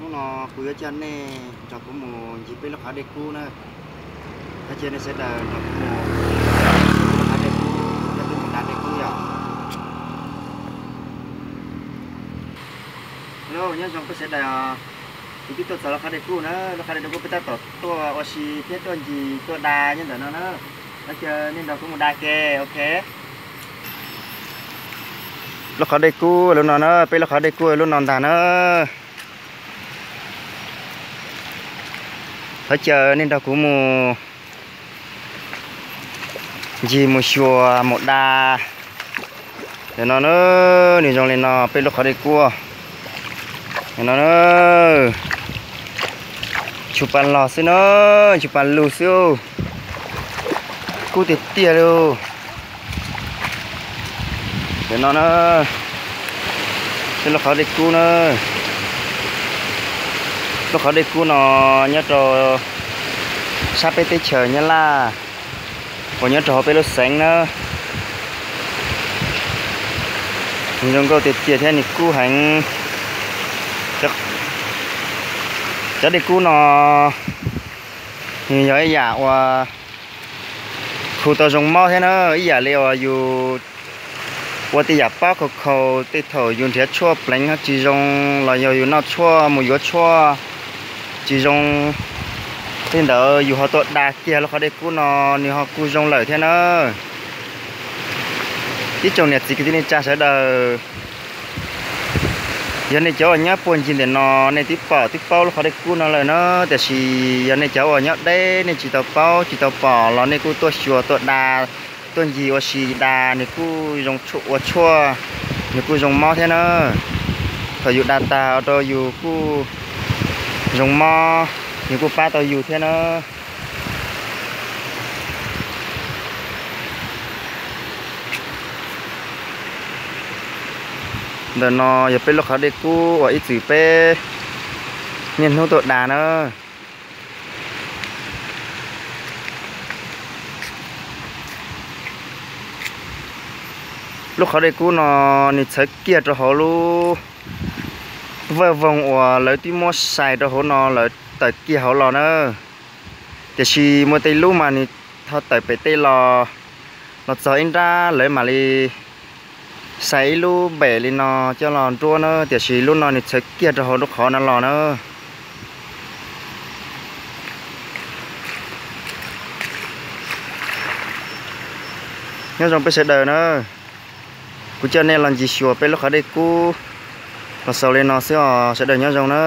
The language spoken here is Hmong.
Hnub no kuv yuav coj nej nrog kuv mus ncig peb lub qhov dej kub na. Thov caw nej sawv daws nrog kuv mus lub qhov dej kub, coj peb mus da dej kub yom. Hello, nyob zoo peb sawv daws os. Kuv twb tuaj txog lub qhov dej kub na, lub qhov dej kub peb tab tom tuaj ua si thiab tuaj ncig tuaj da nyob ntawm no na. Thov caw nej nrog kuv mus da ke, ok. Lub qhov dej kub lub no na, peb lub qhov dej kub lub no ntag na. Thov caw nej nrog kuv mus ncig mus xyuas mus da. Ntawm no na, nws zoo li no peb lub qhov dej kub. Ntawm no na, tsuj pas lug xwb na, tsuj pas lug xwb. Kub tiag tiag li. Ntawm no na, peb lub qhov dej kub na. Lub qhov dej kub no nyob rau sab peb teb chaws Nyab Laj uas nyob rau hauv peb lub xeev na. Nws zoo nkauj tiag tiag thiab nws kub heev. Cov dej kub no nws yog ib yam uas khu tau zoo mob thiab na, ib yam li uas yus ua tej yam pob khaus khaus, tej thaum yus nrhiav tshuaj pleev tsis zoo los yog yus noj tshuaj mus yuav tshuaj tsis zoo, tej ntawd yus ho tuaj da kiag lub qhov dej kub no nws ho kuj zoo lawm thiab na. Ib tsoom niam txiv kwv tij neej tsa sawv daws, yog nej cov uas nyob puag ncig ntawm no nej twb pom twb paub lub qhov dej kub no lawm na, tiam sis yog nej cov uas nyob deb nej tsis tau paub tsis tau pom los nej kuj tuaj xyuas tuaj da, tuaj ncig ua si da, nws kuj zoo ua tshuaj, nws kuj zoo mob thiab na. Thaum yus da tag rau yus kuj zoo mob, nws kuj pab tau yus thiab na. Ntawm no yog peb lub qhov dej kub uas ib txwm peb niaj hnub tuaj da na. Lub qhov dej kub no nws txhawv kiag rau hauv lub vaj voog uas lawv twb muab sai rau hauv no lawv tawm kiag hauv los na. Tiam sis muaj tej lub mas nws ho tawm pem tej los, los txog ib nrab lawv mam li sai ib lub npem li no coj los nruab na, tiam sis lub no nws txhawv kiag rau hauv lub qhov no los na. Nyob zoo peb sawv daws na, kuv coj nej los ncig xyuas peb lub qhov dej kub los xaus li no xwb os, sawv daws nyob zoo na.